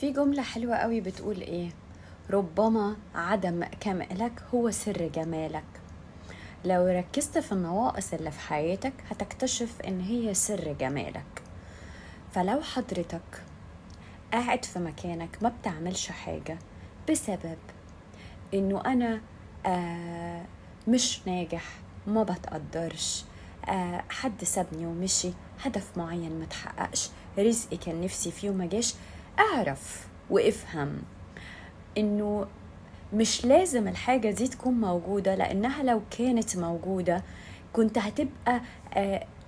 في جملة حلوة قوي بتقول ايه؟ ربما عدم كمالك هو سر جمالك. لو ركزت في النواقص اللي في حياتك هتكتشف ان هي سر جمالك. فلو حضرتك قاعد في مكانك ما بتعملش حاجة بسبب انه انا مش ناجح، ما بتقدرش، حد سابني ومشي، هدف معين ما تحققش، رزقي كان نفسي فيه وما جاش، اعرف وافهم انه مش لازم الحاجة دي تكون موجودة، لانها لو كانت موجودة كنت هتبقى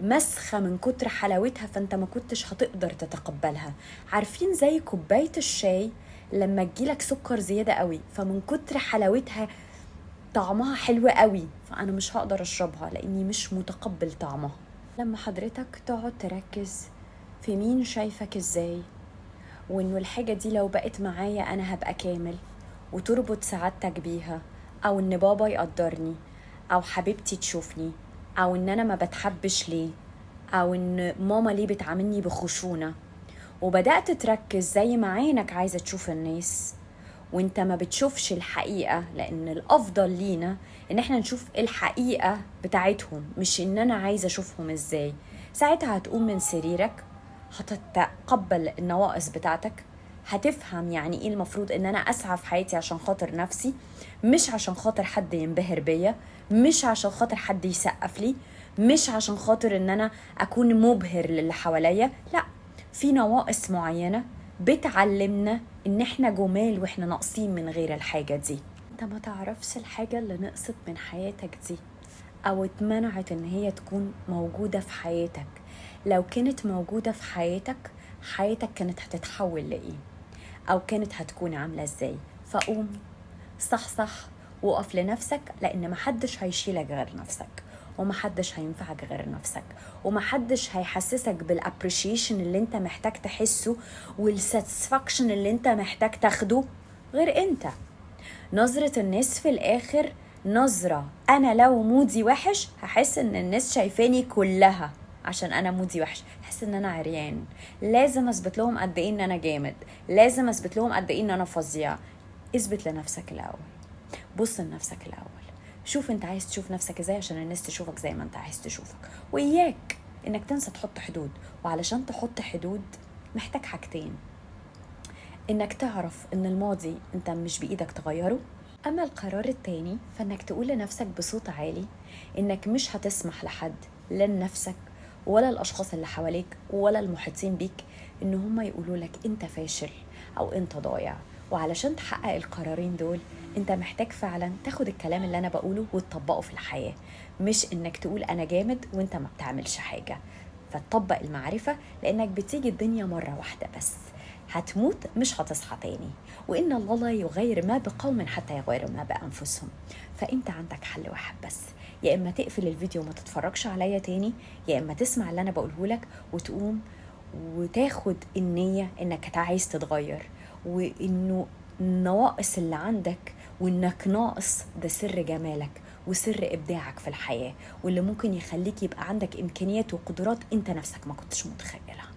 مسخة من كتر حلاوتها، فانت ما كنتش هتقدر تتقبلها. عارفين زي كوباية الشاي لما تجيلك سكر زيادة قوي، فمن كتر حلاوتها طعمها حلو قوي، فأنا مش هقدر أشربها لأني مش متقبل طعمها. لما حضرتك تقعد تركز في مين شايفك إزاي، وإنه الحاجة دي لو بقت معايا أنا هبقى كامل، وتربط سعادتك بيها، أو إن بابا يقدرني، أو حبيبتي تشوفني، أو إن أنا ما بتحبش ليه، أو إن ماما ليه بتعاملني بخشونة، وبدأت تركز زي ما عينك عايزة تشوف الناس وانت ما بتشوفش الحقيقة، لأن الأفضل لينا إن احنا نشوف الحقيقة بتاعتهم، مش إن أنا عايزة أشوفهم إزاي. ساعتها هتقوم من سريرك، هتتقبل النواقص بتاعتك، هتفهم يعني إيه المفروض إن أنا أسعى في حياتي عشان خاطر نفسي، مش عشان خاطر حد ينبهر بيا، مش عشان خاطر حد يسقف لي، مش عشان خاطر إن أنا أكون مبهر للي حواليا. لا، في نواقص معينة بتعلمنا إن إحنا جمال وإحنا ناقصين من غير الحاجة دي. أنت ما تعرفش الحاجة اللي نقصت من حياتك دي أو اتمنعت إن هي تكون موجودة في حياتك. لو كانت موجودة في حياتك، حياتك كانت هتتحول لإيه؟ أو كانت هتكون عاملة إزاي؟ فقوم صح صح وقف لنفسك، لأن محدش هيشيلك غير نفسك، ومحدش هينفعك غير نفسك، ومحدش هيحسسك بال appreciation اللي انت محتاج تحسه وال satisfaction اللي انت محتاج تاخده غير انت. نظرة الناس في الاخر نظرة، انا لو mood ي وحش هحس ان الناس شايفاني كلها عشان انا mood ي وحش، هحس ان انا عريان، لازم اثبت لهم قد ايه ان انا جامد، لازم اثبت لهم قد ايه ان انا فظيع. اثبت لنفسك الاول، بص لنفسك الاول، شوف انت عايز تشوف نفسك ازاي عشان الناس تشوفك زي ما انت عايز تشوفك. واياك انك تنسى تحط حدود، وعلشان تحط حدود محتاج حاجتين: انك تعرف ان الماضي انت مش بايدك تغيره. اما القرار التاني فانك تقول لنفسك بصوت عالي انك مش هتسمح لحد، لا لنفسك ولا الاشخاص اللي حواليك ولا المحيطين بيك، ان هم يقولوا لك انت فاشل او انت ضايع. وعلشان تحقق القرارين دول انت محتاج فعلا تاخد الكلام اللي انا بقوله وتطبقه في الحياة، مش انك تقول انا جامد وانت ما بتعملش حاجة. فتطبق المعرفة، لانك بتيجي الدنيا مرة واحدة بس، هتموت مش هتصحى تاني، وإن الله لا يغير ما بقوم حتى يغيروا ما بأنفسهم. فأنت عندك حل واحد بس، يا إما تقفل الفيديو وما تتفرجش عليا تاني، يا إما تسمع اللي أنا بقوله لك وتقوم وتاخد النية إنك عايز تتغير، وإنه النواقص اللي عندك وإنك ناقص ده سر جمالك وسر إبداعك في الحياة، واللي ممكن يخليك يبقى عندك إمكانيات وقدرات أنت نفسك ما كنتش متخيلها.